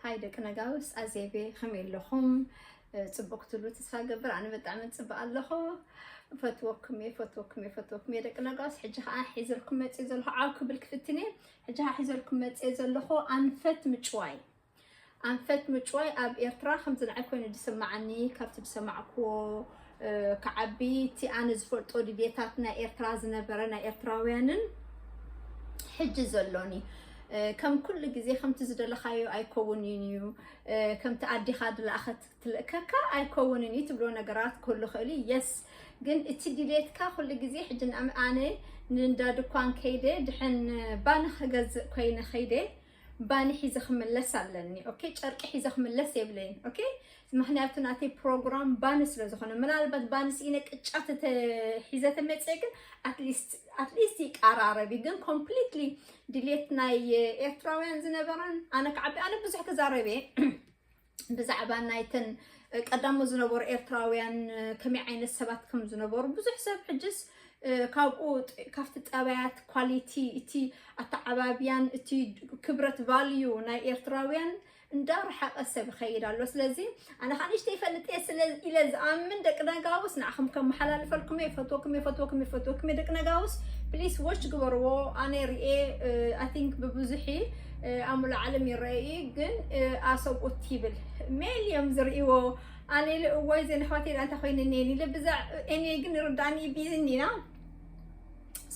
ኣይ ደቂ ነጋውስ ኣዜቤ ከመይ ኣለኹም? ጽቡቅ ክትብሉ ተስፋ ገብር። ኣነ ብጣዕሚ ጽቡቅ ኣለኹ። ፈትወኩም እየ፣ ፈትወኩም እየ፣ ፈትወኩም እየ ደቂ ነጋውስ። ሕጂ ከዓ ሒዘልኩም መጽእ ዘለኹ ዓው ክብል ክፍትን እየ። ሕጂ ከዓ ሒዘልኩም መጽእ ዘለኹ ኣንፈት ምጭዋይ። ኣንፈት ምጭዋይ ኣብ ኤርትራ ከምዚ ንዓይ ኮይኑ ዝስምዓኒ ካብቲ ዝሰማዕክዎ ክዓቢ እቲ ኣነ ዝፈልጦ ድሌታት ናይ ኤርትራ ዝነበረ ናይ ኤርትራውያንን ሕጂ ዘሎኒ ከም ኩሉ ግዜ ከምቲ ዝደለኻዮ ኣይከውንን እዩ። ከምቲ ኣዴኻ ድለኣኸት ትልእከካ ኣይከውንን እዩ ትብሎ ነገራት ክህሉ ይኽእል እዩ። የስ ግን እቲ ድሌትካ ኩሉ ግዜ ሕጂ ንኣም- ኣነ ንእንዳ ድኳን ከይደ ድሕን ባኒ ክገዝእ ኮይነ ከይደ ባኒ ሒዘ ክምለስ ኣለኒ። ኦኬ ጨርቂ ሒዘ ክምለስ የብለይን። ኦኬ ምክንያቱ ናተይ ፕሮግራም ባኒ ስለ ዝኾነ ምናልባት ባኒ ስኢነ ቅጫ ተተ- ሒዘ ተመፅእ ግን ኣትሊስት ኣትሊስት ይቀራረብ እዩ። ግን ኮምፕሊትሊ ድሌት ናይ ኤርትራውያን ዝነበረን ኣነ ክዓቢ ኣነ ብዙሕ ክዛረብ እየ ብዛዕባ ናይተን ቀዳሞ ዝነበሩ ኤርትራውያን ከመይ ዓይነት ሰባት ከም ዝነበሩ ብዙሕ ሰብ ሕጅስ ካብኡ ካብቲ ጠባያት ኳሊቲ እቲ ኣተዓባብያን እቲ ክብረት ቫልዩ ናይ ኤርትራውያን እንዳረሓቐ ሰብ ይኸይድ ኣሎ። ስለዚ ኣነ ከዓ ንእሽተይ ይፈልጥ እየ ስለ ኢለ ዝኣምን ደቂ ነጋውስ ንዓኹም ከመሓላልፈልኩም እየ። ይፈትወኩም እየ፣ ይፈትወኩም እየ፣ ይፈትወኩም እየ ደቂ ነጋውስ። ፕሊስ ዎች ግበርዎ። ኣነ ርኤ ኣይ ቲንክ ብብዙሒ ኣብ ሙሉእ ዓለም ይረአ እዩ፣ ግን ኣሰብኡት ይብል ሜል እዮም ዝርእይዎ። ኣነ ኢለ እዋይ ዘን ኣሕዋተይ ደኣ እንታይ ኮይነን እየን ኢለ ብዛ ኤኒወይ ግን ይርዳእኒ እዩ ቢዚ እንዲና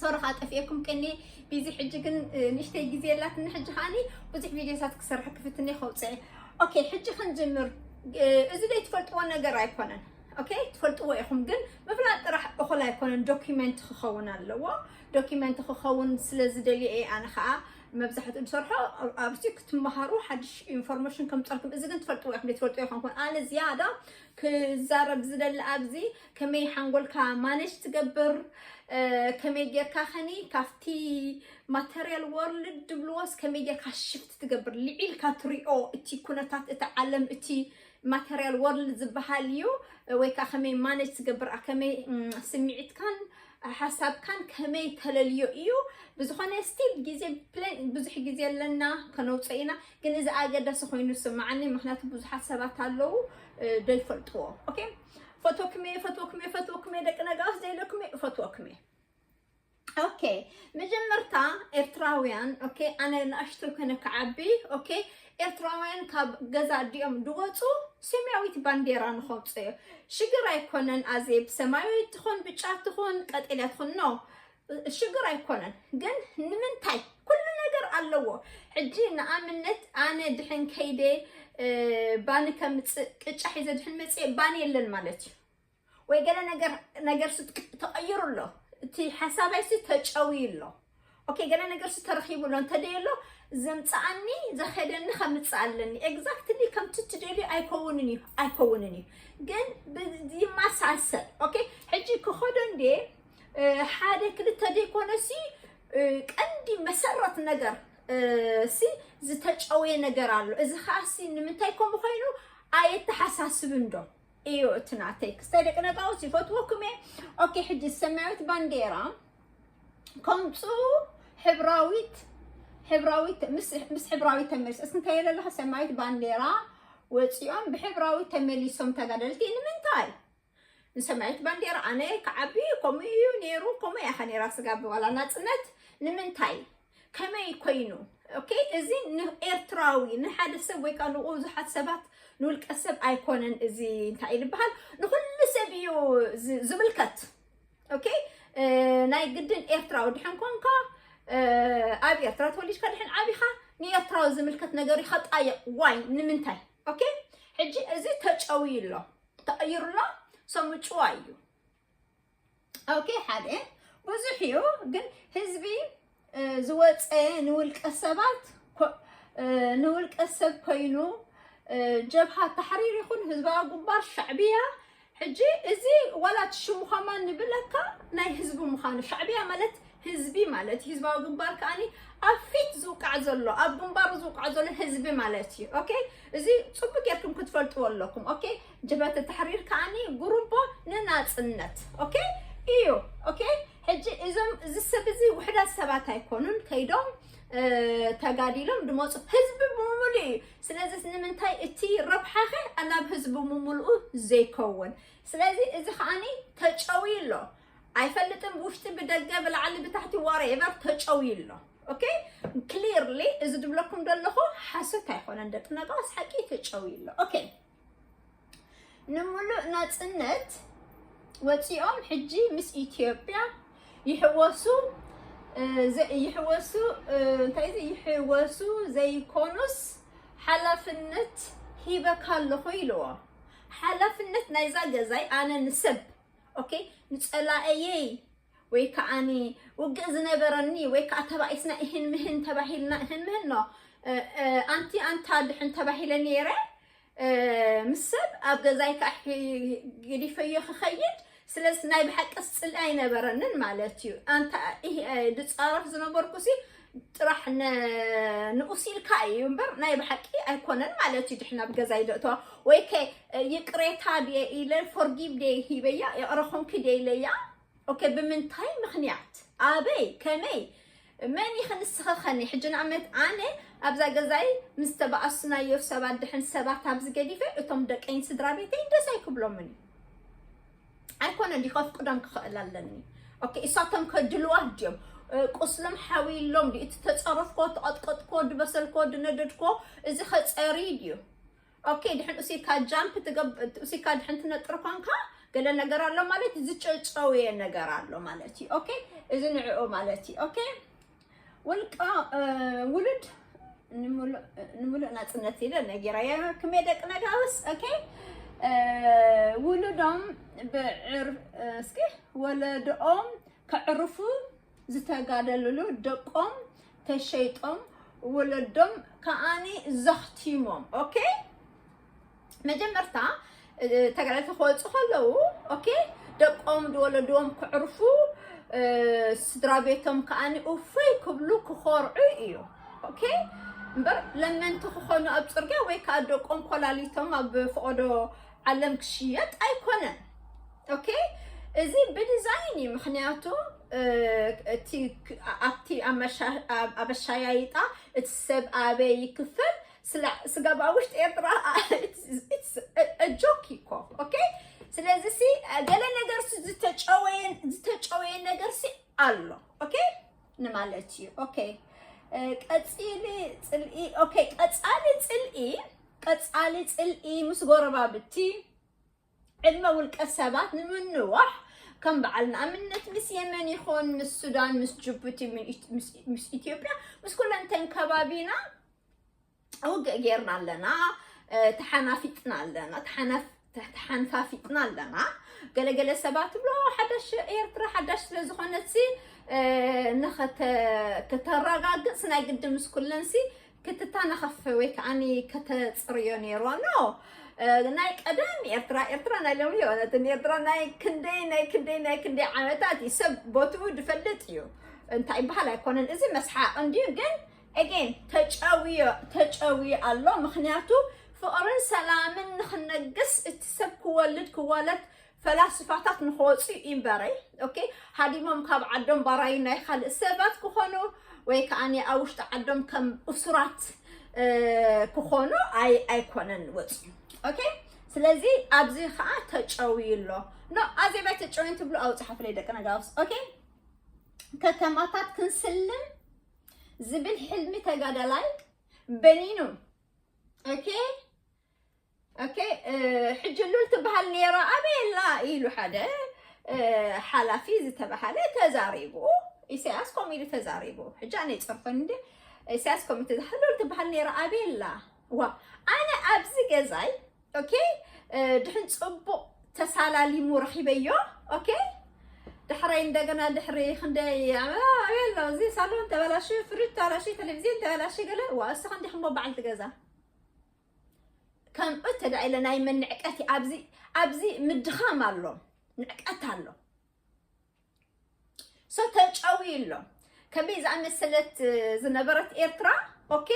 ሶሪ ከዓ ጠፊኤኩም ቅኒ ቢዚ ሕጂ ግን ንእሽተይ ግዜ የላትኒ ሕጂ ከዓኒ ብዙሕ ቪድዮታት ክሰርሕ ክፍትኒ ከውፅእ ኦኬ ሕጂ ክንጅምር እዚ ደይ ትፈልጥዎ ነገር ኣይኮነን ኦኬ ትፈልጥዎ ኢኹም ግን ምፍላጥ ጥራሕ እኹል ኣይኮነን ዶኪመንት ክኸውን ኣለዎ ዶኪመንት ክኸውን ስለ ዝደልየ እየ ኣነ ከዓ መብዛሕትኡ ዝሰርሖ ኣብዚ ክትመሃሩ ሓድሽ ኢንፎርሜሽን ከምፀልኩም እዚ ግን ትፈልጥዎ ኢኹም ትፈልጥዎ ይኮንኩን ኣነ ዝያዳ ክዛረብ ዝደሊ ኣብዚ ከመይ ሓንጎልካ ማነጅ ትገብር ከመይ ጌርካ ከኒ ካብቲ ማተርያል ወርልድ ድብልዎስ ከመይ ጌርካ ሽፍት ትገብር ልዒልካ ትሪኦ እቲ ኩነታት እቲ ዓለም እቲ ማተርያል ወርልድ ዝበሃል እዩ ወይ ከዓ ከመይ ማነጅ ትገብር ከመይ ስምዒትካን ሓሳብካን ከመይ ተለልዮ እዩ ብዝኾነ ስቲል ግዜ ብዙሕ ግዜ ኣለና ከነውፀ ኢና ግን እዚ ኣገዳሲ ኮይኑ ዝስምዓኒ ምክንያቱ ብዙሓት ሰባት ኣለዉ ዘይፈልጥዎ ኦኬ ፈትወክሜ ፈትወክሜ ፈትወክሜ ደቂ ነጋውስ ዘይለክሜ ፈትወክሜ ኦኬ መጀመርታ ኤርትራውያን ኦኬ ኣነ ንኣሽቶ ከነ ክዓቢ ኦኬ ኤርትራውያን ካብ ገዛ ኣዲኦም ድወፁ ሰማያዊት ባንዴራ ንኸውፅኡ ሽግር ኣይኮነን ኣዜብ ሰማያዊት ትኹን ብጫ ትኹን ቀጠልያ ትኹን ኖ ሽግር ኣይኮነን ግን ንምንታይ ኩሉ ነገር ኣለዎ ሕጂ ንኣብነት ኣነ ድሕን ከይደ ባኒ ከምፅእ ቅጫ ሒዘ ድሕን መፅእ ባኒ የለን ማለት እዩ ወይ ገለ ነገር ነገር ስ ተቐይሩ ኣሎ እቲ ሓሳባይ ስ ተጨውዩ ኣሎ ኦኬ ገለ ነገር ስ ተረኺቡ ኣሎ እንተደየ ኣሎ ዘምፅኣኒ ዘኸደኒ ከምፅእ ኣለኒ ኤግዛክትሊ ከምቲ ትደልዩ ኣይከውንን እዩ ኣይከውንን እዩ ግን ይመሳሰል ኦኬ ሕጂ ክኸዶ እንዴ ሓደ ክልተ ዘይኮነ ሲ ቀንዲ መሰረት ነገር ሲ ዝተጨወየ ነገር ኣሎ እዚ ከዓ ሲ ንምንታይ ከምኡ ኮይኑ ኣየተሓሳስብን ዶ እዩ እቲ ናተይ ክስታይ ደቂ ነጋውስ ይፈትወኩም እየ ኦኬ ሕጂ ሰማያዊት ባንዴራ ከምፁ ሕብራዊት ሕብራዊት ምስ ሕብራዊት ተመልስ እስ እንታይ የለለኸ ሰማያዊት ባንዴራ ወፂኦም ብሕብራዊ ተመሊሶም ተጋደልቲ ንምንታይ ንሰማያዊት ባንዴራ ኣነ ክዓቢ ከምኡ እዩ ነይሩ ከምኡ እያ ነይራ ስጋቢ ዋላ ናፅነት ንምንታይ ከመይ ኮይኑ ኦኬ እዚ ንኤርትራዊ ንሓደ ሰብ ወይ ከዓ ንብዙሓት ሰባት ንውልቀ ሰብ ኣይኮነን እዚ እንታይ ዝበሃል ንኩሉ ሰብ እዩ ዝምልከት ኦኬ ናይ ግድን ኤርትራዊ ድሕን ኮንካ ኣብ ኤርትራ ተወሊድካ ድሕን ዓቢኻ ንኤርትራዊ ዝምልከት ነገር እዩ ከጣየቕ ዋይ ንምንታይ ኦኬ ሕጂ እዚ ተጨውዩ ኣሎ ተቐይሩ ኣሎ ሰምጭዋ እዩ ኦኬ ሓደ ብዙሕ እዩ ግን ህዝቢ ዝወፀ ንውልቀ ሰባት ንውልቀ ሰብ ኮይኑ ጀብሃ ታሕሪር ይኹን ህዝባዊ ግንባር ሻዕብያ ሕጂ እዚ ዋላ እቲ ሽሙ ከማን ንብለካ ናይ ህዝቢ ምዃኑ ሻዕብያ ማለት ህዝቢ ማለት ህዝባዊ ግንባር ከዓኒ ኣብ ፊት ዝውቃዕ ዘሎ ኣብ ግንባሩ ዝውቃዕ ዘሎ ህዝቢ ማለት እዩ ኦኬ እዚ ፅቡቅ ጌርኩም ክትፈልጥዎ ኣለኩም ኦኬ ጀብሃተ ታሕሪር ከዓኒ ጉሩቦ ንናፅነት ኦኬ እዩ። ኦኬ፣ ሕጂ እዞም፣ እዚ ሰብ እዚ ውሕዳት ሰባት ኣይኮኑን፣ ከይዶም ተጋዲሎም ድመፁ ህዝቢ ብምሉእ እዩ። ስለዚ ንምንታይ እቲ ረብሓኸ ናብ ህዝቢ ብምሉኡ ዘይከውን? ስለዚ እዚ ከዓኒ ተጨውዩ ኣሎ። ኣይፈልጥን፣ ብውሽጢ ብደገ ብላዕሊ ብታሕቲ ዋሬቨር ተጨውዩ ኣሎ። ኦኬ፣ ክሊርሊ እዚ ድብለኩም ዘለኹ ሓሰት ኣይኮነን ደቂ ነጋውስ፣ ሓቂ ተጨውዩ ኣሎ። ኦኬ፣ ንምሉእ ናጽነት ወጺኦም ሕጂ ምስ ኢትዮጵያ ይሕወሱ፣ እ፣ ዘ-፣ ይሕወሱ፣ እ፣ እንታይ እዚ ይሕወሱ ዘይኮኑስ ሓላፍነት ሂበካ ኣለኹ ኢልዎ። ሓላፍነት ናይዛ ገዛይ ኣነ ንሰብ፣ ኦኬ፣ ንጸላእየይ ወይ ከዓኒ ውግእ ዝነበረኒ ወይ ከዓ ተባኢስና እህን ምህን ተባሂልና እህን ምህን ኖ፣ እ፣ እ፣ ኣንቲ ኣንታ ድሕን ተባሂለ ነይረ፣ እ፣ ምስ ሰብ ኣብ ገዛይ ከዓ ሒ-፣ ገዲፈዮ ክኸይድ። ስለዚ ናይ ብሓቂ ጽልኢ ኣይነበረንን ማለት እዩ። ኣንታ ኢህ-፣ እ፣ ድጻረፍ ዝነበርኩ ሲ ጥራሕ ነ-፣ ንኡስ ኢልካ እዩ እምበር ናይ ብሓቂ ኣይኮነን ማለት እዩ። ድሕን ኣብ ገዛይ ደእተዋ ወይ ከ፣ እ፣ ይቅሬታ ድየ ኢለ፣ ፎርጊቭ ድየ ሂበያ፣ ይቕረ ኾንኪ ድየ ኢለያ። ኦኬ፣ ብምንታይ ምኽንያት? ኣበይ? ከመይ? መን ኢኺ ንስኺ ኸኒ? ሕጂ ንኣብነት ኣነ ኣብዛ ገዛይ ምስ ተባኣስናዮ ሰባት፣ ድሕን ሰባት ኣብዚ ገዲፈ፣ እቶም ደቀይን ስድራ ቤተይን ደስ ኣይክብሎምን እዩ። ኣይኮነን ድዩ? ከፍቅዶም ክኽእል ኣለኒ። ኦኬ፣ እሳቶም ከድልዋት ድዮም? እ፣ ቁስሎም ሓዊሎም ድዩ? እቲ ተጸረፍኮ፣ ተቐጥቀጥኮ፣ ድበሰልኮ፣ ድነደድኮ፣ እዚ ኸጸሪ ድዩ? ኦኬ፣ ድሕን ኡሲካ ጃምፕ ትገብ-፣ ኡሲካ ድሕን ትነጥር ኳንካ፣ ገለ ነገር ኣሎ ማለት፣ ዝጨጨውየ ነገር ኣሎ ማለት እዩ። ኦኬ፣ እዚ ንዕኡ ማለት እዩ። ኦኬ፣ ውልቃ፣ እ፣ ውሉድ ንምሉእ፣ ንምሉእ ናጽነት ኢለ ነጊራያ። ክመይ ደቂ ነጋውስ፣ ኦኬ፣ እ፣ ውሉዶም ብዕር-፣ እስኪ፣ ወለዶኦም ከዕርፉ ዝተጋደልሉ፣ ደቆም ተሸይጦም፣ ወለዶም ከዓኒ ዘኽቲሞም። ኦኬ፣ መጀመርታ፣ እ፣ ተጋደልቲ ክወፁ ከለዉ፣ ኦኬ፣ ደቆም ዝወለድዎም ክዕርፉ፣ እ፣ ስድራ ቤቶም ከዓኒ እፎይ ክብሉ ክኾርዑ እዩ። ኦኬ፣ እምበር ለመንቲ ክኾኑ ኣብ ፅርግያ ወይ ከዓ ደቆም ኮላሊቶም ኣብ ፈቐዶ ዓለም ክሽየጥ ኣይኮነን። ኦኬ፣ እዚ ብዲዛይን እዩ። ምኽንያቱ፣ እ፣ እቲ ክ-፣ ኣብቲ ኣመሻ-፣ ኣብ-፣ ኣበሻያይጣ እቲ ሰብ ኣበይ ይክፈል፣ ስላ-፣ ስጋብ ኣብ ውሽጢ ኤርትራ፣ it's፣ it's a፣ a joke እኮ። ኦኬ፣ ስለዚ ሲ፣ ገለ ነገር ሲ ዝተጨወየ፣ ዝተጨወየ ነገር ሲ ኣሎ። ኦኬ፣ ንማለት እዩ። ኦኬ፣ እ፣ ቀጺሊ ጽልኢ፣ ኦኬ፣ ቀጻሊ ጽልኢ፣ ቀጻሊ ጽልኢ ምስ ጎረባብቲ፣ ዕድመ ውልቀ ሰባት ንምንዋሕ፣ ከም በዓል ንኣብነት ምስ የመን ይኹን ምስ ሱዳን፣ ምስ ጅቡቲ፣ ምን ኢት-፣ ምስ፣ ምስ ኢትዮጵያ፣ ምስ ኩለን ተን ከባቢና ውግእ ጌርና ኣለና፣ እ፣ ተሓናፊጥና ኣለና፣ ተሓናፍ-፣ ተ-፣ ተሓንፋፊጥና ኣለና። ገለገለ ሰባት ትብሎ፣ ሓዳሽ ኤርትራ ሓዳሽ ስለ ዝኾነትሲ፣ እ፣ ንኸተ-፣ ከተረጋግጽ ናይ ግዲ ምስ ኩለንሲ ክትተናኸፍ ወይ ከዓኒ ከተጽርዮ ነይርዋ። ኖ፣ እ፣ ናይ ቀደም ኤርትራ፣ ኤርትራ ናይ ሎሚ የሆነትን። ኤርትራ ናይ ክንደይ፣ ናይ ክንደይ፣ ናይ ክንደይ ዓመታት እዩ። ሰብ ቦትኡ ድፈልጥ እዩ። እንታይ ይበሃል ኣይኮነን። እዚ መስሓቕ እንድዩ፣ ግን፣ ኤጌን፣ ተጨውዮ፣ ተጨውዮ ኣሎ። ምኽንያቱ ፍቕርን ሰላምን ንኽነግስ እቲ ሰብ ክወልድ፣ ክዋለድ፣ ፈላስፋታት ንኽወፁ እዩ እምበረይ። ኦኬ፣ ሃዲሞም ካብ ዓዶም ባራዩ ናይ ካልእ ሰባት ክኾኑ ወይ ከዓኒ ኣብ ውሽጢ ዓዶም ከም እሱራት፣ እ፣ ክኾኑ ኣይ-፣ ኣይኮነን ወፂኡ። ኦኬ፣ ስለዚ ኣብዚ ከዓ ተጨውዩ ኣሎ። ኖ፣ ኣዜብ ኣይተጨውየን ትብሉ ኣውፅሓፍለይ ደቂ ነጋውስ። ኦኬ፣ ከተማታት ክንስልም ዝብል ሕልሚ ተጋዳላይ በኒኑ። ኦኬ፣ ኦኬ፣ እ፣ ሕጂ ሉል ትበሃል ነይራ ኣበይ ኣላ ኢሉ ሓደ፣ እ፣ ሓላፊ ዝተባሃለ ተዛሪቡ። ኢሳያስ ከምኡ ኢሉ ተዛሪቡ። ሕጂ ኣነ ይጸርፈኒ እንዴ? ኢሳያስ ከምኡ ተዛሪቡ። ሉል ትበሃል ነይራ ኣበይ ኣላ? ዋ፣ ኣነ ኣብዚ ገዛይ፣ ኦኬ፣ እ፣ ድሕን ጽቡቕ ተሳላሊሙ ረኺበዮ። ኦኬ፣ ድሕረይ እንደገና ድሕሪ ክንደይ ዓመት ኣበይ ኣሎ? እዚ ሳሎን ተበላሹ፣ ፍሪጅ ተበላሹ፣ ቴሌቪዝን ተበላሹ፣ ገለ። ዋ፣ እስኻ እንዲኹም በዓልቲ ገዛ። ከምኡ እንተ ደኣ ኢለ ናይ መን ንዕቀት እዩ? ኣብዚ፣ ኣብዚ ምድኻም ኣሎ፣ ንዕቀት ኣሎ። ሶ ተጨውዩ ኣሎ። ከመይ ዝኣመሰለት ዝነበረት ኤርትራ፣ ኦኬ፣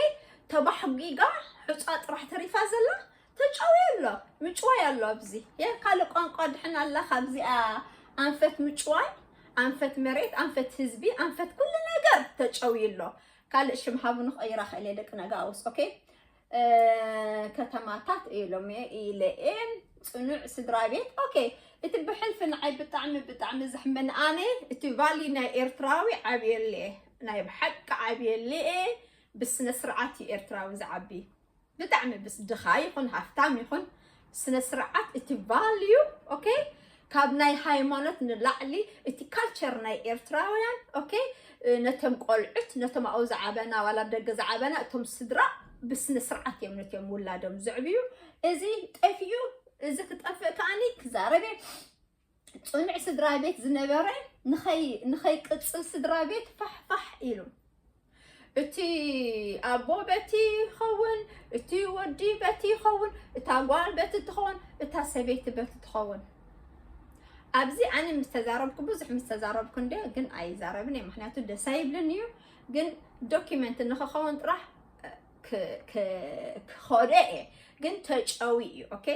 ተባሕጒጋ፣ ሑጻ ጥራሕ ተሪፋ ዘላ፣ ተጨውዩ ኣሎ። ምጭዋይ ኣሎ ኣብዚ። የ-፣ ካልእ ቋንቋ ድሕን ኣላ ካብዚኣ ኣንፈት ምጭዋይ፣ ኣንፈት መሬት፣ ኣንፈት ህዝቢ፣ ኣንፈት ኩሉ ነገር ተጨውዩ ኣሎ። ካልእ ሽም ሃቡ ንኽቕይራ ክእል እየ ደቂ ነጋውስ። ኦኬ፣ ከተማታት ኢሎም ኢለ እየ። ጽኑዕ ስድራ ቤት። ኦኬ፣ እቲ ብሕልፊ ንዓይ ብጣዕሚ ብጣዕሚ ዘሕመኒ ኣነ፣ እቲ ቫሊ ናይ ኤርትራዊ ዓብየለ፣ ናይ ብሓቂ ዓብየለ። ብስነ ስርዓት እዩ ኤርትራዊ ዝዓቢ። ብጣዕሚ ብስ ድኻ ይኹን ሃፍታም ይኹን ስነ ስርዓት እቲ ቫልዩ። ኦኬ፣ ካብ ናይ ሃይማኖት ንላዕሊ እቲ ካልቸር ናይ ኤርትራውያን። ኦኬ፣ ነቶም ቆልዑት፣ ነቶም ኣብኡ ዝዓበና ዋላ ደገ ዝዓበና፣ እቶም ስድራ ብስነ ስርዓት እዮም ነቶም ውላዶም ዘዕብዩ። እዚ ጠፊኡ፣ እዚ ክጠፍእ ከኣኒ ክዛረብ እየ። ጽኑዕ ስድራ ቤት ዝነበረ ንኸይ ንኸይቅጽል ስድራ ቤት ፋሕ ፋሕ ኢሉ። እቲ ኣቦ በቲ ይኸውን፣ እቲ ወዲ በቲ ይኸውን፣ እታ ጓል በቲ ትኸውን፣ እታ ሰበይቲ በቲ ትኸውን። ኣብዚ ኣነ ምስ ተዛረብኩ፣ ብዙሕ ምስ ተዛረብኩ እንደ ግን ኣይዛረብን እየ፣ ምክንያቱ ደስ ኣይብልን እዩ። ግን ዶኪመንት ንክኸውን ጥራሕ ክ- ክ- ክኸዶ እየ። ግን ተጨዊ እዩ። ኦኬ፣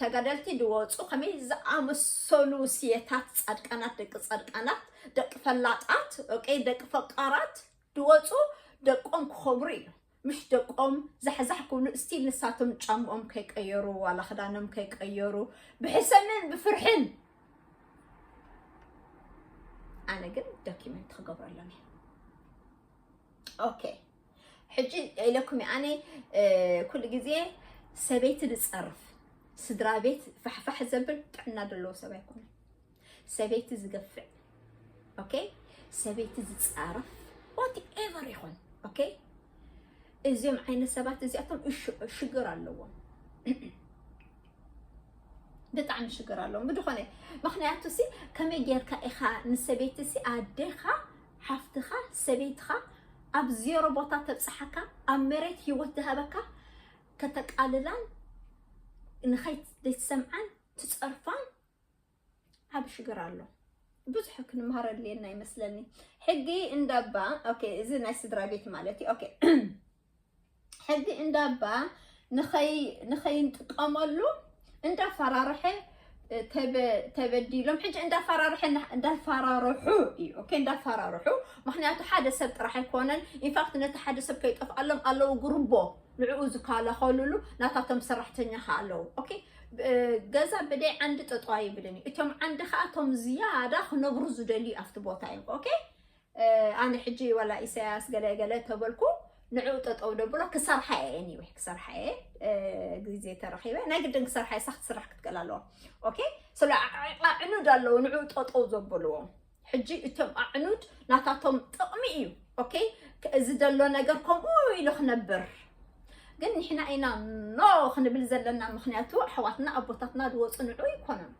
ተጋደልቲ ድወፁ ከመይ ዝኣመሰሉ ስየታት፣ ፃድቃናት፣ ደቂ ፃድቃናት፣ ደቂ ፈላጣት፣ ኦኬ፣ ደቂ ፈቃራት ድወፁ፣ ደቆም ክኸብሩ እዩ። ምሽ ደቆም ዛሕዛሕ ክብሉ ስቲል ንሳቶም ጫምኦም ከይቀየሩ ዋላ ክዳኖም ከይቀየሩ ብሕሰምን ብፍርሕን። ኣነ ግን ዶኪመንት ክገብረሎም እየ። ኦኬ፣ ሕጂ ኢለኩም እየ ኣነ። ኩሉ ግዜ ሰበይቲ ዝፀርፍ ስድራ ቤት ፋሕፋሕ ዘብል ጥዕና ዘለዎ ሰብ ኣይኮነን። ሰበይቲ ዝገፍዕ፣ ኦኬ፣ ሰበይቲ ዝፃረፍ፣ ዋትኤቨር ይኹን፣ ኦኬ፣ እዚኦም ዓይነት ሰባት እዚኣቶም እሹ- ሽግር ኣለዎም። ብጣዕሚ ሽግር ኣለዎም ብድኾነ። ምክንያቱ ሲ ከመይ ጌርካ ኢኻ ንሰበይቲ ሲ ኣዴኻ፣ ሓፍትኻ፣ ሰበይትኻ ኣብ ዜሮ ቦታ ተብፅሓካ፣ ኣብ መሬት ህይወት ዝሃበካ ከተቃልላን ንኸይትሰምዓን ትፀርፋን? ዓብ ሽግር ኣሎ። ብዙሕ ክንምሃር ኣድልየና ይመስለኒ። ሕጊ እንዳባ። ኦኬ፣ እዚ ናይ ስድራ ቤት ማለት እዩ። ኦኬ፣ ሕጊ እንዳባ ንኸይ ንኸይንጥቀመሉ እንዳፈራርሐ ተበ- ተበዲሎም። ሕጂ እንዳፈራርሐ እና- እንዳፈራርሑ እዩ። ኦኬ፣ እንዳፈራርሑ። ምክንያቱ ሓደ ሰብ ጥራሕ ኣይኮነን። ኢንፋክት ነቲ ሓደ ሰብ ከይጠፍኣሎም ኣለዉ ግሩቦ ንዕኡ ዝከላኸሉሉ ናታቶም ሰራሕተኛ ከ ኣለዉ። ኦኬ፣ ብ- ገዛ ብደይ ዓንዲ ጠጠዋ ይብልን እዩ። እቶም ዓንዲ ከኣ እቶም ዝያዳ ክነብሩ ዝደልዩ ኣብቲ ቦታ እዮም። ኦኬ፣ ኣነ ሕጂ ዋላ ኢሳያስ ገለ ገለ ተበልኩ ንዕኡ ጠጠው ደብሎ ክሰርሓ እየ። ኤኒወይ ክሰርሓ እየ። ግዜ ተረኺበ ናይ ግድን ክሰርሓ እየ። ሳክት ስራሕ ክትክእል ኣለዎ። ኦኬ፣ ስለ ኣዕኑድ ኣለዎ ንዕኡ ጠጠው ዘብልዎ። ሕጂ እቶም ኣዕኑድ ናታቶም ጥቕሚ እዩ። ኦኬ፣ እዚ ዘሎ ነገር ከምኡ ኢሉ ክነብር። ግን ንሕና ኢና ኖ ክንብል ዘለና። ምክንያቱ ኣሕዋትና ኣቦታትና ዝወፁ ንዑ ይኮነን።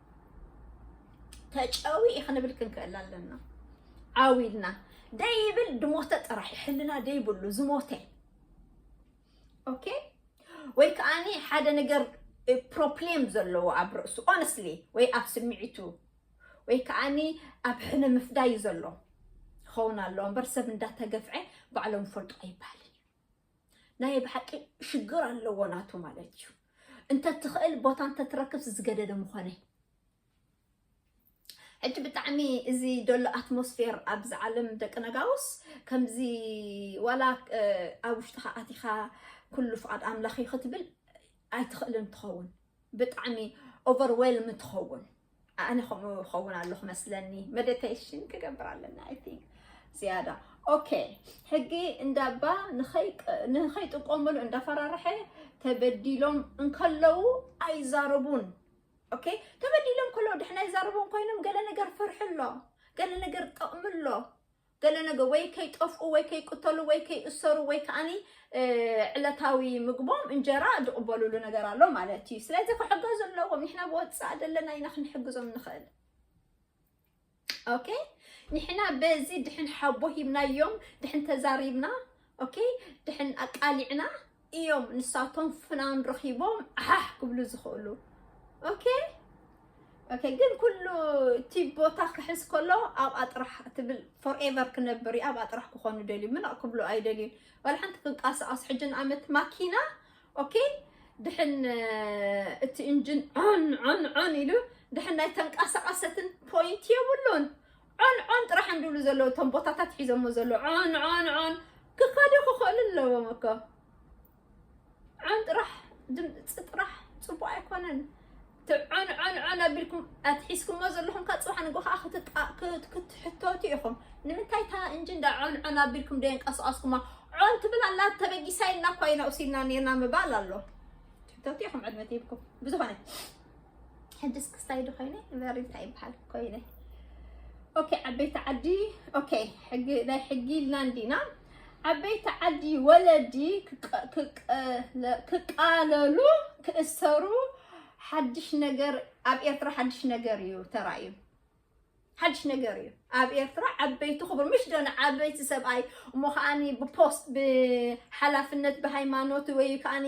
ተጨዊ ክንብል ክንክእል ኣለና። ዓው ኢልና ደይብል ድሞተ ጥራሕ ሕልና ደይብሉ ዝሞተ። ኦኬ፣ ወይ ከዓኒ ሓደ ነገር ፕሮብሌም ዘለዎ ኣብ ርእሱ ኦነስትሊ ወይ ኣብ ስምዒቱ ወይ ከዓኒ ኣብ ሕነ ምፍዳይ ዘሎ ክኸውን ኣለዎ እምበር ሰብ እንዳተገፍዐ ባዕሎም ፈልጡ ኣይበሃልን እዩ። ናይ ብሓቂ ሽግር ኣለዎ ናቱ ማለት እዩ። እንተትኽእል ቦታ እንተትረክብ ዝገደደ ምኾነ። ሕጂ ብጣዕሚ እዚ ደሎ ኣትሞስፌር ኣብዚ ዓለም ደቂ ነጋውስ ከምዚ ዋላ ኣብ ውሽጥኻ ኣቲኻ ኩሉ ፍቓድ ኣምላኽ እዩ ክትብል ኣይትኽእልን ትኸውን። ብጣዕሚ ኦቨርዌልም ትኸውን። ኣነ ከምኡ ክኸውን ኣለኹ መስለኒ። መዲቴሽን ክገብር ኣለና ኣይ ቲንክ ዝያዳ። ኦኬ፣ ሕጊ እንዳባ ንኸይጥቀመሉ እንዳፈራርሐ ተበዲሎም እንከለዉ ኣይዛረቡን። ኦኬ፣ ተበዲሎም ከለዉ ድሕና ኣይዛረቡን ኮይኖም ገለ ነገር ፍርሒ ኣሎ፣ ገለ ነገር ጠቕሚ ኣሎ፣ ገለ ነገር ወይ ከይጠፍኡ ወይ ከይቅተሉ ወይ ከይእሰሩ ወይ ከዓኒ ዕለታዊ ምግቦም እንጀራ ዝቕበሉሉ ነገር ኣሎ ማለት እዩ። ስለዚ ክሕገዙ ኣለዎም። ንሕና ብወፃእ ዘለና ኢና ክንሕግዞም ንኽእል። ኦኬ፣ ንሕና በዚ ድሕን ሓቦ ሂብናዮም፣ ድሕን ተዛሪብና፣ ኦኬ፣ ድሕን ኣቃሊዕና እዮም ንሳቶም ፍናን ረኺቦም ኣሓሕ ክብሉ ዝኽእሉ። ኦኬ፣ ኦኬ፣ ግን ኩሉ እቲ ቦታ ክሕዝ ከሎ ኣብኣ ጥራሕ ትብል ፎርኤቨር ክነብር እዩ፣ ኣብኣ ጥራሕ ክኾኑ ደልዩ ምናቕ ክብሉ ኣይደልዩን። ዋላ ሓንቲ ክንቀሳቐስ ሕጂ ንኣመት ማኪና ኦኬ፣ ድሕን እቲ እንጅን ዖን ዖን ዖን ኢሉ ድሕን ናይ ተንቀሳቐሰትን ፖይንት የብሉን። ዖን ዖን ጥራሕ እንድሉ ዘለዉ እቶም ቦታታት ሒዞሞ ዘለዉ ዖን ዖን ዖን ክኸዱ ክኽእሉ ኣለዎም እኮ። ዖን ጥራሕ ድምፂ ጥራሕ ፅቡቅ ኣይኮነን። እቲ ዖን ዖን ዖን ኣቢልኩም ኣትሒዝኩሞ ዘለኹም ካብ ፅባሕ ንጎ ከዓ ክትጣ- ክት- ክትሕተቱ ኢኹም። ንምንታይ እታ እንጂ እንዳ ዖን ዖን ኣቢልኩም ደየንቀሳቀስኩማ? ዖን ትብል ኣላ ተበጊሳ ኢልና እኳ ኢና ውሲድና ነርና ምባል ኣሎ። ትሕተቱ ኢኹም ዕድመ ትሂብኩም ብዝኾነ ሕጅስ ክስታይ ዶ ኮይነ በሪ እንታይ ይበሃል ኮይነ። ኦኬ ዓበይቲ ዓዲ። ኦኬ ሕጊ ናይ ሕጊ ኢልና እንዲና። ዓበይቲ ዓዲ ወለዲ ክቀ- ክቀ- ክቃለሉ ክእሰሩ ሓድሽ ነገር ኣብ ኤርትራ ሓድሽ ነገር እዩ ተራእዩ። ሓድሽ ነገር እዩ ኣብ ኤርትራ። ዓበይቲ ክቡር ምሽ ዶ ንዓበይቲ ሰብኣይ እሞ ከዓኒ ብፖስት ብሓላፍነት ብሃይማኖት ወይ ከዓኒ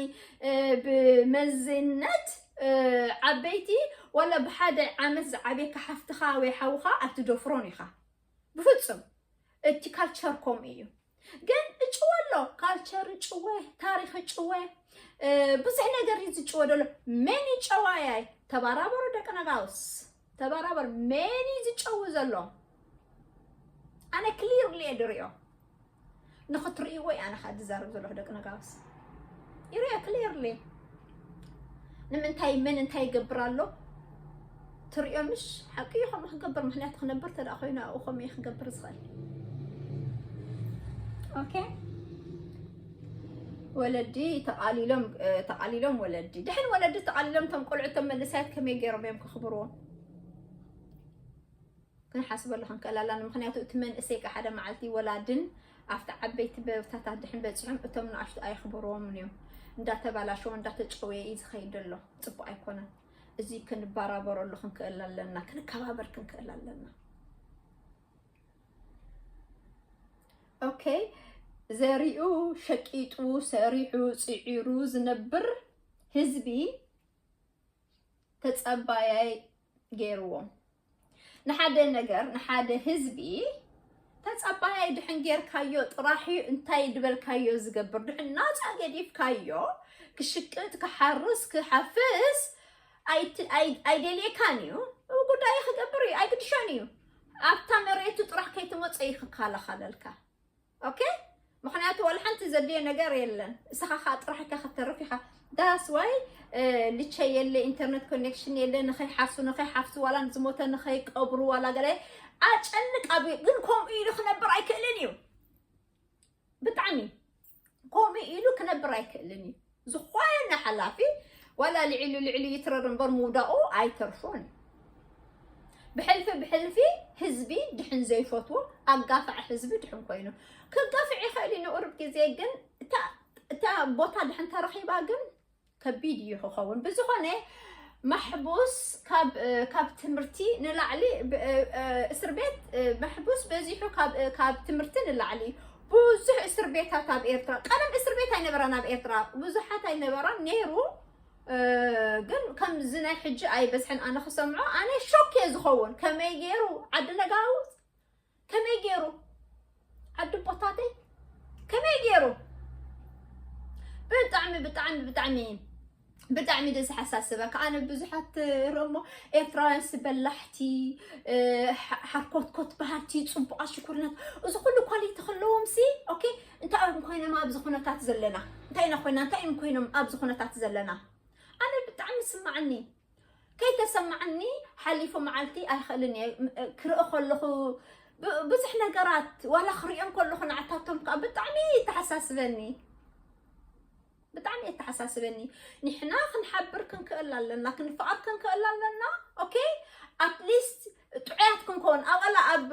ብመዝነት ዓበይቲ ዋላ ብሓደ ዓመት ዝዓብየካ ሓፍትኻ ወይ ሓውኻ ኣይትደፍሮን ኢኻ ብፍጹም። እቲ ካልቸር ከምኡ እዩ። ግን እጭወ ኣሎ ካልቸር እጭወ ታሪኽ እጭወ ብዙሕ ነገር እዩ ዝጭወ ዘሎ። መን ይጨዋያይ ተባራበሩ ደቂ ነጋውስ ተባራበር መን እዩ ዝጨው ዘሎ ኣነ ክሊርሊ እየ ድሪኦ። ንኽትርእይዎ እየ ኣነ ከዓ ዝዛረብ ዘለኹ ደቂ ነጋውስ ይርዮ ክሊርሊ። ንምንታይ መን እንታይ ይገብር ኣሎ ትርእዮ ምሽ ሓቂ እዩ ከምኡ ክገብር ምክንያቱ ክነብር ተደኣ ኮይኑ ኣብኡ ከምኡ እዩ ክገብር ዝኽእል። ኦኬ ወለዲ ተቓሊሎም ተቓሊሎም ወለዲ ድሕን ወለዲ ተቓሊሎም እቶም ቆልዑ እቶም መንእሰያት ከመይ ገይሮም እዮም ከኽብርዎም? ክንሓስበሉ ክንክእል ኣላና ምክንያቱ እቲ መንእሰይ ከ ሓደ መዓልቲ ወላድን ኣብቲ ዓበይቲ ቦታታት ድሕን በፂሖም እቶም ንኣሽቱ ኣየኽብርዎምን እዮም። እንዳተባላሸወ እንዳተጨወየ እዩ ዝኸይድ ዘሎ። ፅቡቅ ኣይኮነን። እዚ ክንባራበረሉ ክንክእል ኣለና ክንከባበር ክንክእል ኣለና። ኦኬ ዘሪኡ ሸቂጡ ሰሪሑ ፅዒሩ ዝነብር ህዝቢ ተፀባያይ ገይርዎም። ንሓደ ነገር ንሓደ ህዝቢ ተፀባያይ ድሕን ጌርካዮ ጥራሕ እዩ እንታይ ድበልካዮ ዝገብር ድሕን ናፃ ገዲፍካዮ ክሽቅጥ ክሓርስ ክሓፍስ ኣይደልየካን እዩ። ጉዳይ ክገብር እዩ ኣይግድሾን እዩ። ኣብታ መሬቱ ጥራሕ ከይትመፀ እዩ ክከላኸለልካ። ኦኬ ምክንያቱ ዋላ ሓንቲ ዘድልዮ ነገር የለን። እስኻ ከዓ ጥራሕ ኢካ ክትተርፍ ኢካ። ዳስ ዋይ ልቸ የለ ኢንተርነት ኮኔክሽን የለ ንኸይሓሱ ንኸይሓፍሱ ዋላ ዝሞተ ንኸይቀብሩ ዋላ ገለ ኣጨንቅ ኣብ ግን ከምኡ ኢሉ ክነብር ኣይክእልን እዩ። ብጣዕሚ ከምኡ ኢሉ ክነብር ኣይክእልን እዩ። ዝኾነ ሓላፊ ዋላ ልዕሉ ልዕሉ ይትረር እምበር ምውዳቑ ኣይተርፎን። ብሕልፊ ብሕልፊ ህዝቢ ድሕን ዘይፈትዎ ኣጋፋዕ ህዝቢ ድሕን ኮይኑ ክጋፍዕ ይኽእል እዩ ንቁሩብ ግዜ ግን እታ ቦታ ድሕን ተረኺባ ግን ከቢድ እዩ ክኸውን ብዝኾነ ማሕቡስ ካብ ትምህርቲ ንላዕሊ እስር ቤት ማሕቡስ በዚሑ ካብ ትምህርቲ ንላዕሊ ብዙሕ እስር ቤታት ኣብ ኤርትራ ቀደም እስር ቤት ኣይነበራን ኣብ ኤርትራ ብዙሓት ኣይነበራን ነይሩ ግን ከምዚ ናይ ሕጂ ኣይበዝሐን ኣነ ክሰምዖ ኣነ ሾክ እየ ዝኸውን ከመይ ገይሩ ዓዲ ነጋውስ ከመይ ገይሩ ዓዲ ቦታተይ ከመይ ገይሩ ብጣዕሚ ብጣዕሚ ብጣዕሚ ብጣዕሚ ደስ ሓሳስበ ከዓነ ብዙሓት ርሞ ኤርትራውያን ስበላሕቲ ሓርኮትኮት ባህርቲ ፅቡቃ ሽኩርነት እዚ ኩሉ ኳሊቲ ከለዎም ሲ ኦኬ እንታይ እዮም ኮይኖም ኣብዚ ኩነታት ዘለና እንታይ ኢና ኮይና እንታይ እዮም ኮይኖም ኣብዚ ኩነታት ዘለና ኣነ ብጣዕሚ ስማዓኒ ከይተሰማዓኒ ሓሊፉ መዓልቲ ኣይኽእልን እየ ክርኢ ከለኹ ብዙሕ ነገራት ዋላ ክሪኦም ከለኹ ንዓታቶም ከዓ ብጣዕሚ ይተሓሳስበኒ ብጣዕሚ የተሓሳስበኒ ንሕና ክንሓብር ክንክእል ኣለና ክንፈኣር ክንክእል ኣለና ኦኬ ኣትሊስት ጥዑያት ክንከውን ኣባላ ኣብ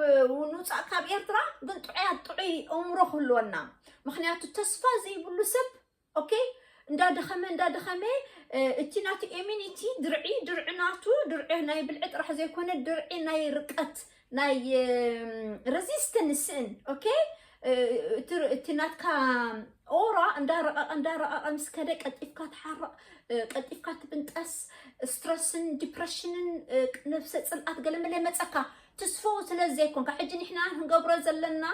ንውፃእ ካብ ኤርትራ ግን ጥዑያት ጥዑይ እምሮ ክህልወና ምክንያቱ ተስፋ ዘይብሉ ሰብ ኦኬ እንዳደኸመ እንዳደኸመ እቲ ናቱ ኤሚኒቲ ድርዒ ድርዒ ናቱ ድርዒ ናይ ብልዒ ጥራሕ ዘይኮነ ድርዒ ናይ ርቀት ናይ ረዚስተንስን ኦኬ እቲ ናትካ ኦራ እንዳረቀቀ እንዳረቀቀ ምስ ከደ ቀልጢፍካ ትሓርቕ ቀልጢፍካ ትብንጠስ ስትረስን ዲፕረሽንን ነብሰ ፅልኣት ገለመለ መፀካ ትስፈው ስለ ዘይኮንካ ሕጂ ንሕና ክንገብሮ ዘለና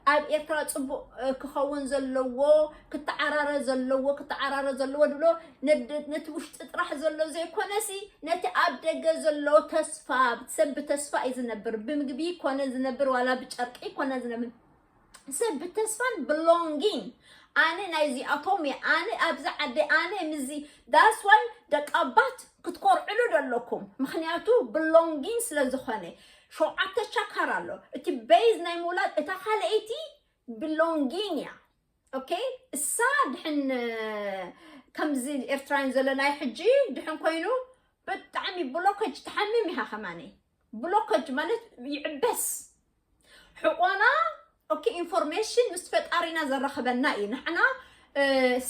ኣብ ኤርትራ ጽቡቕ ክኸውን ዘለዎ፣ ክተዓራረ ዘለዎ ክተዓራረ ዘለዎ ድብሎ፣ ነቲ ውሽጢ ጥራሕ ዘሎ ዘይኮነሲ፣ ነቲ ኣብ ደገ ዘሎ ተስፋ። ሰብ ብተስፋ እዩ ዝነብር። ብምግቢ ይኮነ ዝነብር ዋላ ብጨርቂ ይኮነ ዝነብር። ሰብ ብተስፋን ብሎንጊን። ኣነ ናይዚኣቶም እየ። ኣነ ኣብዚ ዓዲ ኣነ ምዚ። ዳስ ዋይ ደቂ ኣባት ክትኮርዕሉ ደለኩም፣ ምክንያቱ ብሎንጊን ስለ ዝኾነ። ሸውዓተ ቻካር ኣሎ። እቲ ቤዝ ናይ ምውላድ እታ ካልኣይቲ ብሎንጊን እያ። ኦኬ፣ እሳ ድሕን ከምዚ ኤርትራውያን ዘለናይ ሕጂ ድሕን ኮይኑ ብጣዕሚ ብሎከጅ ትሓምም ኢኻ ከማኒ። ብሎከጅ ማለት ይዕበስ ሕቆና። ኦኬ፣ ኢንፎርሜሽን ምስ ፈጣሪና ዘራኽበና እዩ። ንሕና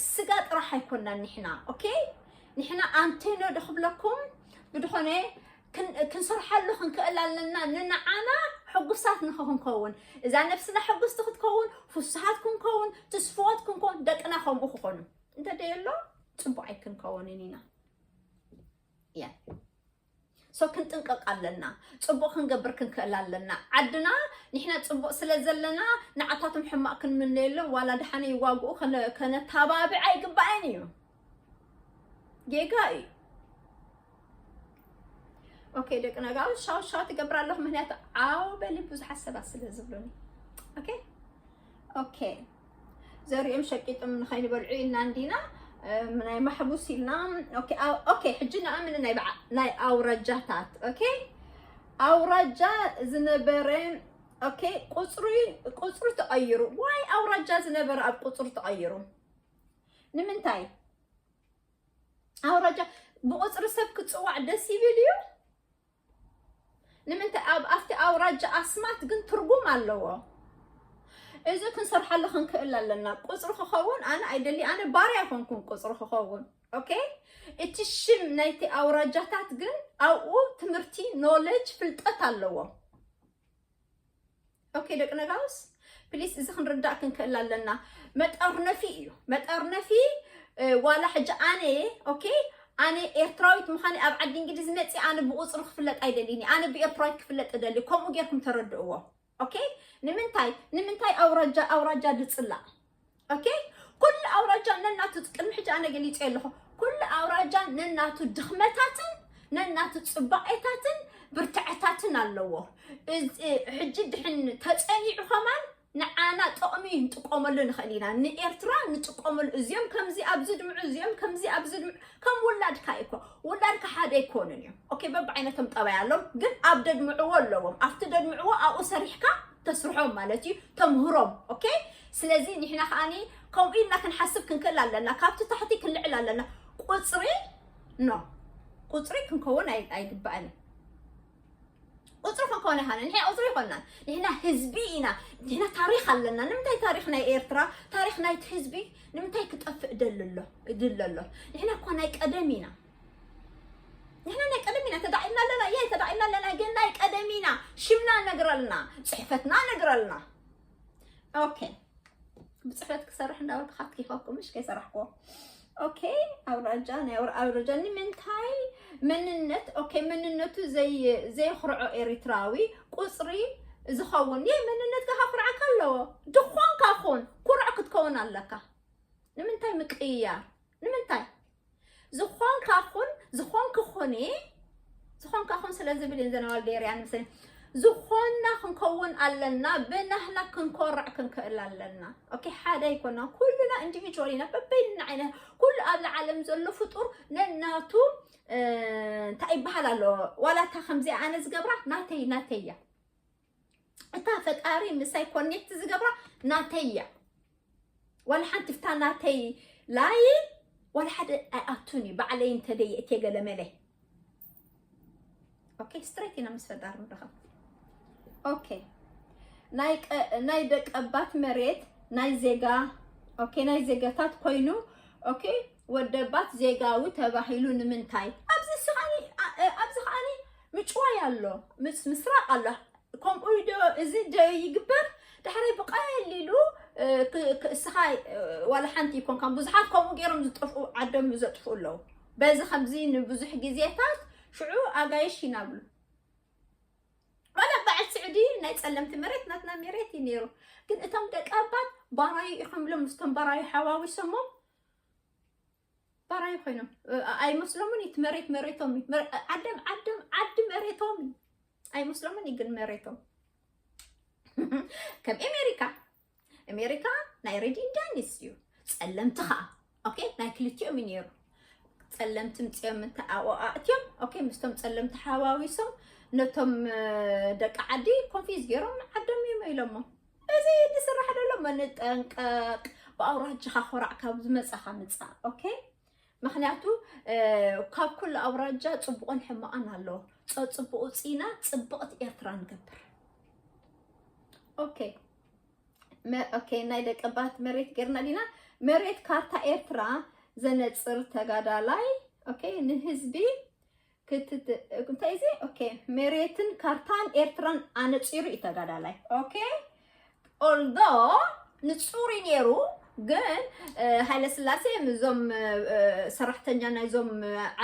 ስጋ ጥራሕ ኣይኮናን። ንሕና ኦኬ፣ ንሕና ኣንቴኖ ዶ ክብለኩም ብድኾነ ክንሰርሓሉ ክንክእል ኣለና። ንንዓና ሕጉሳት ንክንከውን፣ እዛ ነብስና ሕጉስቲ ክትከውን፣ ፍሱሃት ክንከውን፣ ትስፍወት ክንከውን፣ ደቅና ከምኡ ክኾኑ እንተደየሎ ጽቡቕ ኣይክንከውንን ኢና። ያ ሶ ክንጥንቀቅ ኣለና። ጽቡቅ ክንገብር ክንክእል ኣለና። ዓድና ንሕና ጽቡቅ ስለ ዘለና ንዓታቶም ሕማቅ ክንምነየሎም ዋላ ድሓነ ይዋግኡ ከነታባብዕ ኣይግባእን እዩ። ጌጋ እዩ። ኦኬ ደቂ ነጋው ሻው ሻው ትገብር ኣለኹ፣ ምክንያቱ ዓው በሊ ብዙሓት ሰባት ስለ ዝብሉኒ። ኦኬ ኦኬ ዘሪኦም ሸቂጦም ንኸይንበልዑ ኢልና እንዲና ናይ ማሕቡስ ኢልና። ኦኬ ሕጂ ንኣምን ናይ ኣውራጃታት። ኦኬ ኣውራጃ ዝነበረ ኦኬ ቁፅሪ ቁፅሪ ተቐይሩ። ዋይ ኣውራጃ ዝነበረ ኣብ ቁፅሪ ተቐይሩ ንምንታይ? ኣውራጃ ብቁፅሪ ሰብ ክፅዋዕ ደስ ይብል እዩ። ንምንታይ ኣብ ኣብቲ ኣውራጃ ኣስማት ግን ትርጉም ኣለዎ። እዚ ክንሰርሓሉ ክንክእል ኣለና። ቁፅሪ ክኸውን ኣነ ኣይደሊ ኣነ ባርያ ኣይኮንኩን ቁፅሪ ክኸውን። ኦኬ እቲ ሽም ናይቲ ኣውራጃታት ግን ኣብኡ ትምህርቲ ኖሌጅ ፍልጠት ኣለዎ። ኦኬ ደቂ ነጋውስ ፕሊስ እዚ ክንርዳእ ክንክእል ኣለና። መጠርነፊ እዩ መጠርነፊ። ዋላ ሕጂ ኣነ ኦኬ ኣነ ኤርትራዊት ምዃነ ኣብ ዓዲ እንግሊዝ መፂ ኣነ ብቁፅሪ ክፍለጥ ኣይደሊኒ። ኣነ ብኤርትራዊት ክፍለጥ እደሊ። ከምኡ ጌርኩም ተረድእዎ። ኦኬ ንምንታይ ንምንታይ ኣውራጃ ኣውራጃ ድፅላእ? ኦኬ ኩሉ ኣውራጃ ነናቱ ቅድሚ ሕጂ ኣነ ገሊፀ ኣለኹ። ኩሉ ኣውራጃ ነናቱ ድኽመታትን ነናቱ ፅባኤታትን ብርትዐታትን ኣለዎ። ሕጂ ድሕን ተፀኒዑ ከማን ንዓና ጥቕሚ ንጥቀመሉ ንኽእል ኢና። ንኤርትራ ንጥቀመሉ። እዚኦም ከምዚ ኣብዚ ድምዑ እዚኦም ከምዚ ኣብዚ ድምዑ ከም ውላድካ እኮ ውላድካ ሓደ ኣይኮኑን እዮም። ኦኬ በብዓይነቶም ጠባይ ኣሎም ግን ኣብ ደግምዕዎ ኣለዎም። ኣብቲ ደግምዕዎ ኣብኡ ሰሪሕካ ተስርሖም ማለት እዩ። ተምህሮም። ኦኬ ስለዚ ንሕና ከዓኒ ከምኡ ኢልና ክንሓስብ ክንክእል ኣለና። ካብቲ ታሕቲ ክንልዕል ኣለና። ቁፅሪ ኖ ቁፅሪ ክንከውን ኣይግባእን። ቁፅሪ ክንከውን ኣይኮነ ንሕና ቁፅሪ ይኮናን። ንሕና ህዝቢ ኢና። ንሕና ታሪክ ኣለና። ንምንታይ ታሪክ ናይ ኤርትራ ታሪክ ናይቲ ህዝቢ ንምንታይ ክጠፍእ ደልሎ ድለሎ? ንሕና እኳ ናይ ቀደም ኢና። ንሕና ናይ ቀደም ኢና ተዳዒልና ኣለና። እየ ተዳዒልና ኣለና ግን ናይ ቀደም ኢና። ሽምና ነግረልና ጽሕፈትና ነግረልና። ኦኬ ብጽሕፈት ክሰርሕ እንዳበልኩ ካትኪ ይኸኩም እሽ ከይሰራሕክዎ። ኦኬ ኣውራጃ ናይ ኣውራጃ ንምንታይ መንነት ኦኬ መንነቱ ዘይ ዘይኽርዖ ኤሪትራዊ ቁጽሪ ዝኸውን የ መንነት ከካ ኩርዓካ ኣለዎ። ድኾንካ ኹን ኩርዕ ክትከውን ኣለካ። ንምንታይ ምቅይያር ንምንታይ? ዝኾንካ ኹን ዝኾንክ ኹኒ። ዝኾንካ ኹን ስለ ዝብል እየን ዘናዋል ደይርያ ንምስል ዝኾንና ክንከውን ኣለና። ብናህና ክንኮርዕ ክንክእል ኣለና። ኦኬ ሓደ ኣይኮና ኩሉና ኢንዲቪጁዋል ኢና በበይንና ዓይነት ኩሉ ኣብዚ ዓለም ዘሎ ፍጡር ነናቱ እንታይ ይበሃል ኣሎ። ዋላ እታ ከምዚኣ ኣነ ዝገብራ ናተይ ናተይ እያ። እታ ፈጣሪ ምሳይ ኮኔክት ዝገብራ ናተይ እያ። ዋላ ሓንቲ ፍታ ናተይ ላይን ዋላ ሓደ ኣይኣቱን እዩ። ባዕለይ እንተደየ እቴ ገለመለ ኦኬ ስትሬት ኢና ምስ ፈጣሪ ንረኸብ። ኦኬ ናይ ደቀባት መሬት ናይ ዜጋ ኦኬ ናይ ዜጋታት ኮይኑ ኦኬ ወደባት ዜጋዊ ተባሂሉ ንምንታይ? ኣብዚ ስኻኒ ኣብዚ ኻኒ ምጭዋይ ኣሎ ምስ ምስራቅ ኣሎ። ከምኡ ዶ እዚ ዶ ይግበር? ዳሕራይ ብቀሊሉ ክእስኻ ዋላ ሓንቲ ይኮንካ ብዙሓት ከምኡ ገይሮም ዝጠፍኡ ዓዶም ዘጥፍኡ ኣለዉ። በዚ ከምዚ ንብዙሕ ግዜታት ሽዑ ኣጋይሽ ይናብሉ። ዋላ በዓል ስዒ ሕጂ ናይ ጸለምቲ መሬት ናትና መሬት እዩ ነይሩ። ግን እቶም ደቂ ኣባት ባራዩ ኢኹም ብሎም ምስቶም ባራዩ ሓዋዊሶሞም ባራዩ ኮይኖም። እ፣ ኣይመስሎምን እዩ። እቲ መሬት መሬቶም እዩ። መረ-፣ ዓደም፣ ዓደም፣ ዓዲ መሬቶም እዩ። ኣይመስሎምን እዩ ግን መሬቶም። ከም ኣሜሪካ፣ ኣሜሪካ ናይ ሬድ ኢንዲያንስ እዩ። ጸለምቲ ኸኣ፣ ኦኬ፣ ናይ ክልቲኦም እዩ ነይሩ። ጸለምቲ ምጽኦም እንተ ኣብኡ ኣእትዮም፣ ኦኬ፣ ምስቶም ጸለምቲ ሓዋዊሶም ነቶም፣ እ፣ ደቂ ዓዲ ኮንፊዝ ገይሮም ንዓዶም እዮም ኢሎሞ። እዚ ዝስራሕ ዘሎ መ-፣ ንጠንቀቅ። ብኣውራጃኻ ኮራዕ ካብ ዝመጻኻ ምጻእ፣ ኦኬ? ምኽንያቱ፣ እ፣ ካብ ኩሉ ኣውራጃ ጽቡቕን ሕማቕን ኣለዎ። ጸጽቡቑ ጺና ጽብቕቲ ኤርትራ ንገብር። ኦኬ። መ-፣ ኦኬ፣ ናይ ደቀባት መሬት ጌርና ዲና? መሬት ካርታ ኤርትራ ዘነጽር ተጋዳላይ፣ ኦኬ፣ ንህዝቢ ክትት-፣ እንታይ እዚ? ኦኬ፣ መሬትን ካርታን ኤርትራን ኣነጺሩ እዩ ተጋዳላይ። ኦኬ፣ ኦልዶ ንጹር እዩ ነይሩ፣ ግን፣ እ፣ ሃይለስላሴ ምዞም፣ እ፣ ሰራሕተኛ ናይዞም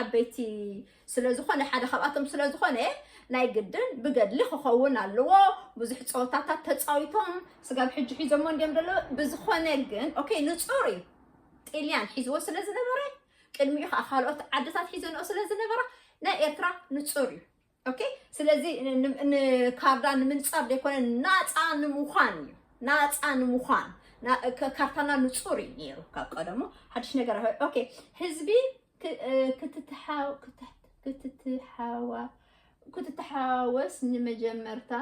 ዓበይቲ ስለ ዝኾነ፣ ሓደ ካብኣቶም ስለ ዝኾነ፣ ናይ ግድን ብገድሊ ክኸውን ኣለዎ። ብዙሕ ጸወታታት ተጻዊቶም፣ ስጋብ ሕጂ ሒዞሞ እንድዮም ዘለዉ። ብዝኾነ ግን፣ ኦኬ፣ ንጹር እዩ። ጥልያን ሒዝዎ ስለ ዝነበረ፣ ቅድሚኡ ከዓ ካልኦት ዓድታት ሒዘንኦ ስለ ዝነበራ፣ ናይ ኤርትራ ንጹር እዩ። ኦኬ፣ ስለዚ ን-፣ ን-፣ ንካርዳ ንምንጻር ዘይኮነ፣ ናጻ ንምዃን እዩ። ናጻ ንምዃን። ና-፣ ከ-፣ ካርታና ንጹር እዩ ነይሩ ካብ ቀደሙ። ሓድሽ ነገር ኣይ-፣ ኦኬ፣ ህዝቢ ክ-፣ እ፣ ክትትሓ-፣ ክትት-፣ ክትትሓዋ-፣ ክትትሓወስ ንመጀመርታ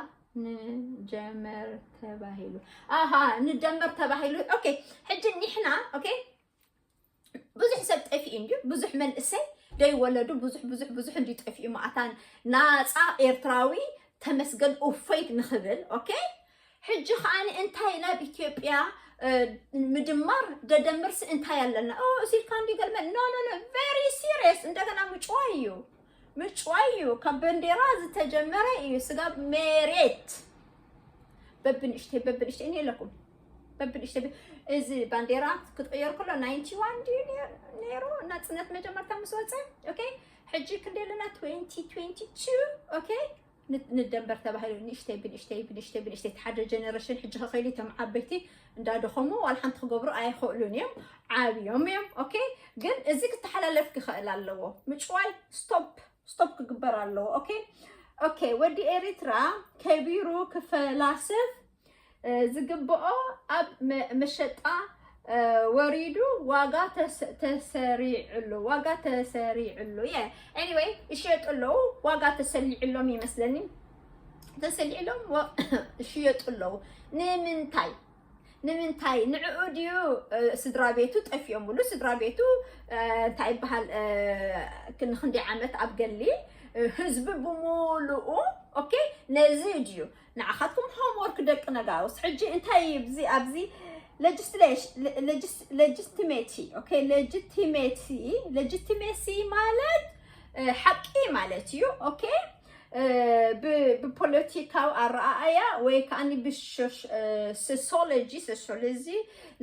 ንጀመር ተባሂሉ። ኣሃ፣ ንደመር ተባሂሉ። ኦኬ፣ ሕጂ ኒሕና፣ ኦኬ፣ ብዙሕ ሰብ ጠፊኡ እንድዩ፣ ብዙሕ መንእሰይ ደይወለዱ፣ ብዙሕ፣ ብዙሕ፣ ብዙሕ እንድዩ ጠፊኡ። ማእታን ናጻ ኤርትራዊ ተመስገን እፎይ ንኽብል፣ ኦኬ? ሕጂ ከዓኒ እንታይ ናብ ኢትዮጵያ፣ እ፣ ምድማር ደደምርሲ እንታይ ኣለና? ኦ፣ እሱ ኢልካ እንድዩ ገልመ-፣ ኖ፣ ኖ፣ ኖ፣ very serious። እንደገና ምጭዋይ እዩ። ምጭዋይ እዩ። ካብ ባንዴራ ዝተጀመረ እዩ። ስጋብ መሬት በብንእሽተይ፣ በብንእሽተይ፣ እኔ ኣለኩም። በብንእሽተይ፣ ብ-፣ እዚ ባንዴራ ክትቕየር ከሎ ናይንቲ ዋን ድዩ ነይሩ? ነይሩ? ናጽነት መጀመርታ ምስ ወጸ? ኦኬ። ሕጂ ክንደይ ኣለና? ትዌንቲ ትዌንቲ ቱ። ኦኬ። ን-፣ ንደንበር ተባሂሉ ንእሽተይ ብንእሽተይ፣ ብንእሽተይ፣ ብንእሽተይ፣ እቲ ሓደ ጀነሬሽን ሕጂ ከኸይሉ እቶም ዓበይቲ እንዳደኸሙ ዋላ ሓንቲ ክገብሩ ኣይኽእሉን እዮም። ዓብዮም እዮም። ኦኬ። ግን እዚ ክተሓላለፍ ክኽእል ኣለዎ። ምጭዋይ ስቶፕ፣ ስቶፕ ክግበር ኣለዎ። ኦኬ። ኦኬ። ወዲ ኤሪትራ ከቢሩ ክፈላስፍ፣ እ፣ ዝግብኦ ኣብ መ-፣ መሸጣ፣ እ፣ ወሪዱ ዋጋ ተስ-፣ ተሰሪዕሉ፣ ዋጋ ተሰሪዕሉ። የ-፣ ኤኒዌይ፣ ይሸጡ ኣለዉ። ዋጋ ተሰሊዕሎም ይመስለኒ። ተሰሊዕሎም ወ-፣ ይሽየጡ ኣለዉ። ንምንታይ? ንምንታይ? ንዕኡ ድዩ፣ እ፣ ስድራ ቤቱ ጠፊኦምሉ? ስድራ ቤቱ፣ እ፣ እንታይ ይበሃል፣ እ፣ ክንዲ ዓመት ኣብ ገሊ፣ እ፣ ህዝቢ ብምሉኡ፣ ኦኬ፣ ነዚ ድዩ? ንዓኻትኩም ሆምወርክ ደቂ ነጋውስ። ሕጂ እንታይ እዩ ብዚ-፣ ኣብዚ ሌጅስሌሽ-፣ ሌ-፣ ሌጅስ-፣ ሌጂቲሜሲ፣ ኦኬ፣ ሌጂቲሜሲ፣ ሌጂቲሜሲ ማለት፣ እ፣ ሓቂ ማለት እዩ። ኦኬ፣ እ፣ ብ-፣ ብፖለቲካዊ ኣረኣእያ ወይ ከዓኒ ብሾሽ-፣ እ፣ ሶሲዮሎጂ፣ ሶሲዮሎጂ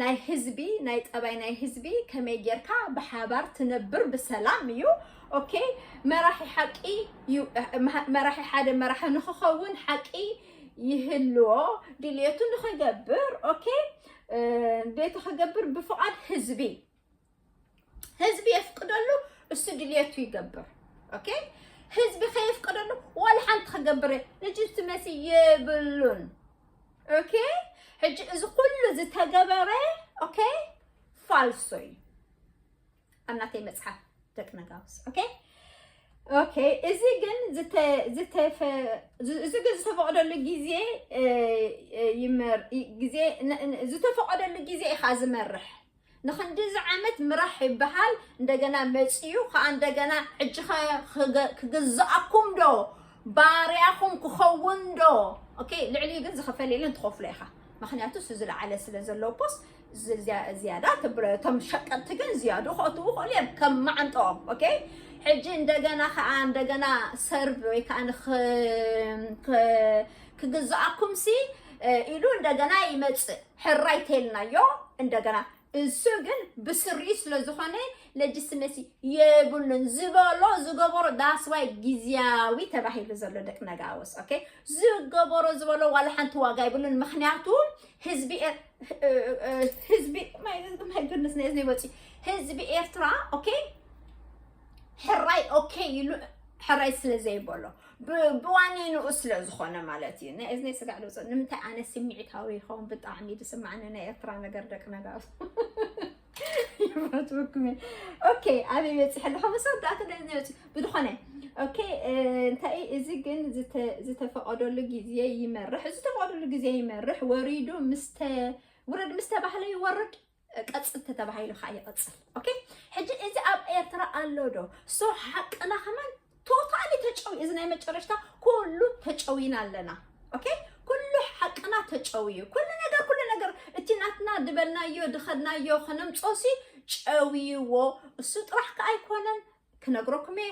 ናይ ህዝቢ፣ ናይ ጠባይ ናይ ህዝቢ ከመይ ጌርካ ብሓባር ትነብር ብሰላም እዩ። ኦኬ፣ መራሒ ሓቂ እዩ፣ መሃ-፣ መራሒ ሓደ መራሒ ንኽኸውን ሓቂ ይህልዎ፣ ድልየቱ ንኽገብር፣ ኦኬ፣ እ፣ ድልየቱ ክገብር ብፍቓድ ህዝቢ፣ ህዝቢ የፍቅደሉ፣ እሱ ድልየቱ ይገብር። ኦኬ፣ ህዝቢ ከየፍቅደሉ ዋላ ሓንቲ ክገብር ሌጂቲመሲ የብሉን። ኦኬ፣ ሕጂ እዚ ኩሉ ዝተገበረ፣ ኦኬ፣ ፋልሶ እዩ ኣብ ናተይ መጽሓፍ ደቂ ነጋውስ። ኦኬ፣ ኦኬ፣ እዚ ግን ዝተ-፣ ዝተፈ-፣ እዚ ግን ዝተፈቕደሉ ግዜ፣ እ፣ እ፣ ይመር-፣ ይ-፣ ግዜ፣ ን-፣ ን-፣ ዝተፈቐደሉ ግዜ ኢኻ ዝመርሕ። ንኽንድዚ ዓመት ምራሕ ይበሃል፣ እንደገና መጺኡ ኸኣ እንደገና ሕጂ ኸ-፣ ክገ-፣ ክግዝኣኩም ዶ? ባርያኹም ክኸውን ዶ? ኦኬ፣ ልዕሊኡ ግን ዝኸፈል የለን፣ ትኸፍሎ ኢኻ። ምኽንያቱ እሱ ዝለዓለ ስለ ዘለዎ ፖስ ዝያ-፣ ዝያዳ ተብሎ፣ እቶም ሸቀጥቲ ግን ዝያዱ ከእትዉ ይኽእሉ እዮም፣ ከም መዓንጠኦም። ኦኬ፣ ሕጂ እንደገና ኸኣ፣ እንደገና ሰርቭ ወይ ከኣ ንኽ-፣ ክ-፣ ክግዝኣኩም ሲ፣ እ፣ ኢሉ እንደገና ይመጽእ። ሕራይ ተልናዮ፣ እንደገና እሱ ግን ብስሪ ስለ ዝኾነ legitimacy የብሉን። ዝበሎ ዝገበሮ that's why ግዝያዊ ተባሂሉ ዘሎ ደቂ ነጋውስ። ኦኬ፣ ዝገበሮ ዝበሎ ዋላ ሓንቲ ዋጋ የብሉን። ምክንያቱ ህዝቢ ኤር- ህዝቢ my goodness ነዚ ወፂ ህዝቢ ኤርትራ ኦኬ ሕራይ ኦኬ ኢሉ ሕራይ ስለ ዘይበሎ ብዋኒንኡ ስለ ዝኾነ ማለት እዩ። ናይ እዝነይ ስጋዕ ድውፅእ ንምንታይ ኣነ ስምዒታዊ ይኸውን ብጣዕሚ ዝስማዕኒ ናይ ኤርትራ ነገር ደቂ ነጋውስ ይፈትወኩም እየ። ኦኬ ኣበይ በፂሐ ኣለኹ መሰወዳእቲ ናይ እዝነይ ወፂ ብድኾነ ኦኬ እንታይ እዚ ግን ዝተፈቀደሉ ግዜ ይመርሕ። እዚ ዝተፈቀደሉ ግዜ ይመርሕ። ወሪዱ ምስ ውረድ ምስ ተባህለ ይወርድ። ቀፅል ተተባሂሉ ከዓ ይቐፅል። ኦኬ ሕጂ እዚ ኣብ ኤርትራ ኣሎ ዶ? ሶ ሓቅና ከማን ቶታሊ ተጨዊ እዚ ናይ መጨረሽታ ኩሉ ተጨዊና ኣለና። ኦኬ ኩሉ ሓቅና ተጨውዩ ኩሉ ነገር ኩሉ ነገር እቲ ናትና ድበልናዮ ድኸድናዮ ከነምፆሲ ጨውይዎ። እሱ ጥራሕ ከዓ ኣይኮነን ክነግረኩም እየ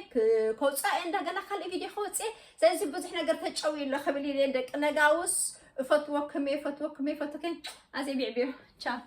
ከውፃእ እየ እንደገና ካልእ ቪድዮ ከወፅእ። ስለዚ ብዙሕ ነገር ተጨውዩ ኣሎ ክብል ኢለ ደቂ ነጋውስ እፈትወኩም እየ እፈትወኩም እየ እፈትወኩም። ኣዜ ቢዕቢዮ ቻው።